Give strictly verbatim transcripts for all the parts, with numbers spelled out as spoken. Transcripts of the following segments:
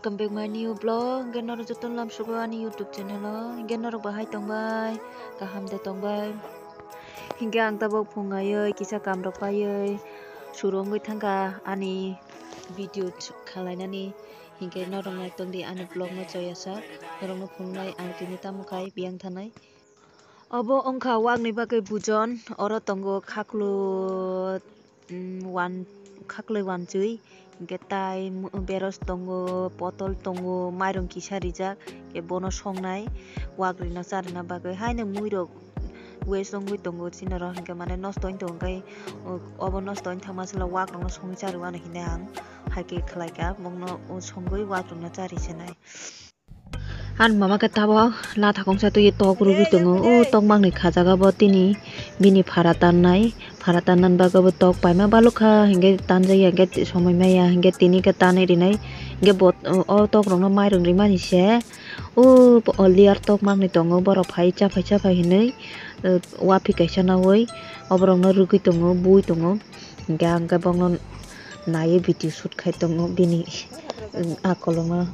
Welcome back my new vlog. Hingke norok jotono lamsogo ani YouTube channel o. Hingke norok bahai tongbai, kaham de tongbai. Hingke ang tabok phung aioi, kisa kam rok paioi, suru wngoi thangkha ani video khalai nani. Hingke norok nai tongdi ani vlog no choya sak. Norok no phunuk nai ang tini tamo khai biyang thanai. Obo wngkha wakni bagwi bujon, oro tongo khaklo, mm, wan-, khakloi wansui, hingke tai mu-, beros tongo, potol tongo, mairung kisa rijak, hingke bono songnai, wak rina charina bagwi. Haino muirok waste wngwi tongo chini oro, hingke mane nosto wng tongo, hingke, o-, obo nosto wng thangma salo wakrokno songwi charwano hinui ang hai khe khlaikha, bongno songwi wakrokno chari sinai. Ani mama khe tabok nathakongsa twi tok rwgwi tongo. O tok mangni kha jaga bo tini bini phara tannai, phara tanna bagwi bo tok paima balukha, hinkhe tanjakya hinkhe somoi maya hinkhe tini khe tanwi rinai. Hinkhe bo o tok rokno mairung rimani se o layer tok mangni tongo, borok phai chaphai chaphai hinwi, o, wapi kaisa nawi oborokno rwgwi tongo, bui tongo. Hinkhe ang khe bokno naiwi video shoot khai tongo bini, o, a kolokma.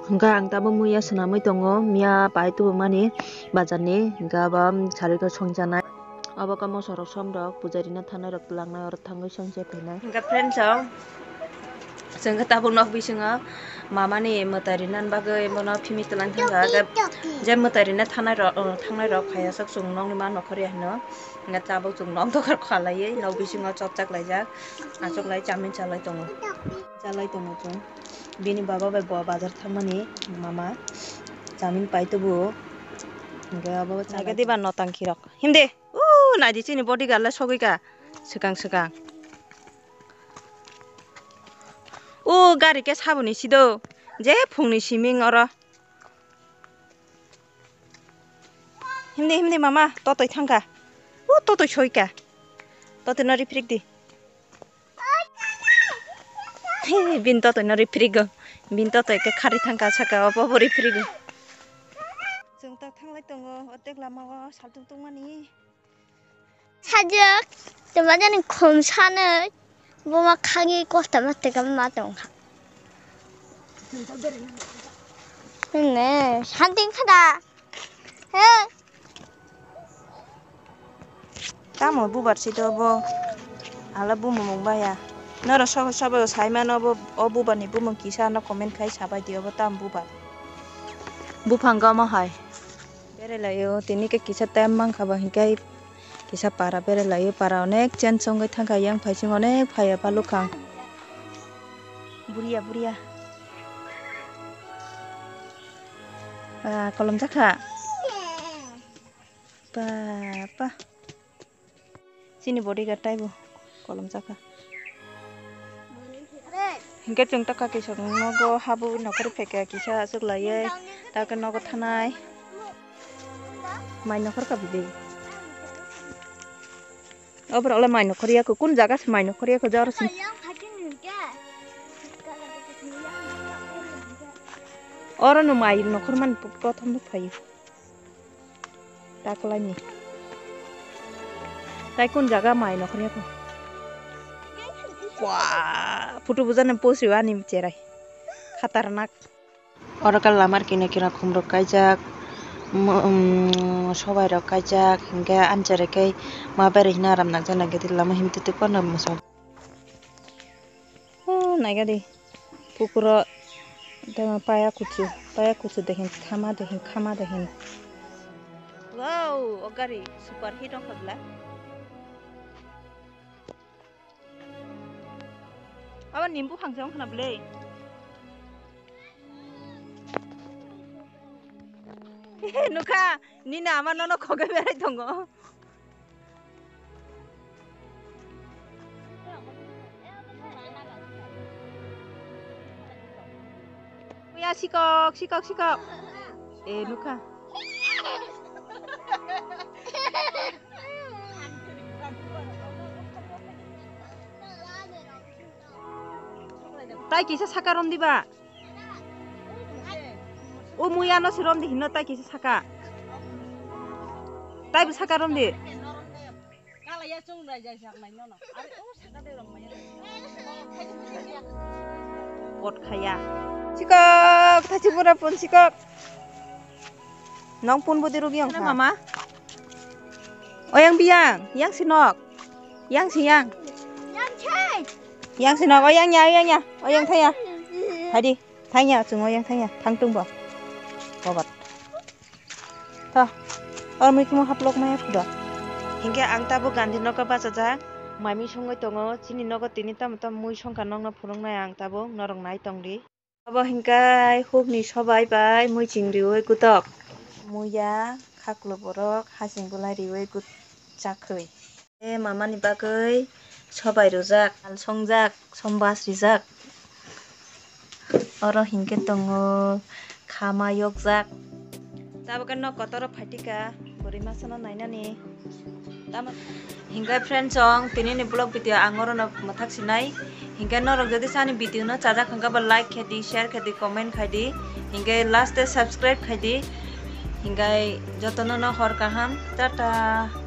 Hwnkhe ang tabuk muiya swnamwi tongo, miya pai tubumani bazar ni, hwnkhe abo sarikhe songjanai. Obo khe moso rok som rok pujari no thanai rok twlangnai, oro thangwi songse phainai. Hwnkhe friends rok, chwng khe tabuk nok bisingo mama ni mwtai rina bagwi bono phimit twlang thangkha, hwnkhe je mwtai rina thanai rok, thangnai rok phaiya sok chwng nokni ma nokhor ya hino, hwnkhe tabuk chwng nok dogar khalaiwi nok bisingo chopchak laijak, achuk lai chamin chalai tongo. Chalai tongo chwng. Bini baba bai bo bazar thangmani mama. Chamin pai tubu. Hingke abo chalai. Naikhe diba notang khirok. Himdi. U naidi chini bodyguard le sogwi ka. Swkang swkang. U gari khe saboni sido. Je phungni siming oro. Himdi himdi mama totoi thangkha. U totoi soika. Totoi no riprik di. Bini totoi no riprik go. Bini totoi khe khari thangkha saka obo bo riprik go. Chwng tak thanglai tongo o tek lama o saltung tongmani. Sajak, tuma jani khum sanwi, buma khagwi kosta ma teka ma tongkha. Ne, santing khada. He. Tamo bubar sito bo. Ala bumung baya. Noro sobo sobo saimano bo, o bubar ni bumung kisa no comment khai sabai di obo tam bubar. Buphang gama hai. Berelaio, tini khe kisa time mankha ba hinkhe kisa para berelaio, para onek change wngwi thangkha, yang phai sing onek phaiya palukha. Buriya, buriya. Ah, kolom jakha. Pa, pa. Chini bodyguard taibo kolom jakha. Hinkhe chwng taka kisa nogo habwi nokhorwi phaikha kisa aswk laiwi, takhe nogo thanai. Mai nokhorkha bwdwi. Oborok le mai nokhorya kho, kun jaga se mai nokhorya kho, jaro sing. Oro no mai nokhormani prothom no phaio. Taklaini. Tai kun jaga mai nokhorya kho. Wah, photo bujana post ani cherai. Khatarnak. Oro khe lamar kino kino khumrok kaijak, mo-, um, sobai rok kaijak, hinkhe amchara khe ma berai hino aram nakjak nakjak lama himtwi twi pono mwsang. Oh, naikha di, pukuro tamo paya kuchu, paya kuchu dehin, khama dehin, khama dehin. Wow, o gari super hit wngkha bwla. Abo nimbu phangsa wngkhana bwle. Nukha, nini ama nono khogai berai tongo. Oya sikok, sikok, sikok. Eh, nukha. Tai kisa saka rom diba? O muya no se rom di hino tai kisa saka. Tai bo saka rom di. Pot khaya. Sikok, thachi pura pun sikok. Nong pun budi rugi ang Ano kha. Mama? Oyang biyang, yang sinok. Yang siyang. Yang chai. Yang sinok, oyang ya, oyang ya. Oyang thaya. Hadi, thaya, chung oyang thaya. Thang tung bo. Bobat. Tho. Or mui kumo haplok maya phudo. Hinkhe ang tabuk Gandhi nogo bachajak. Mami songwi tongo. Chini nogo tini tamo tamo mui songkha nokno phunuknai ang tabuk. Norok nai tongdi. Abo hinkhe hukni sobai bai mui ching riui kutok. Muya, khaklo borok, hasing bulai riui kut-, chakhwi. E mamani bagwi sobai rwjak, sal songjak, sombas rijak. Oro hinkhe tongo khama yokjak. Tabukhe nok kotoro phaikha bwrwi masano nainani. Tamo hinkhe friends song, tinini vlog video ang orono mwthak sinai. Hinkhe norok jodi sani video no chajak hinkhe bo like khe di, share khe di, comment khai di. Hinkhe last e subscribe khai di. Hinkhe jotono no hor kaham. Tata.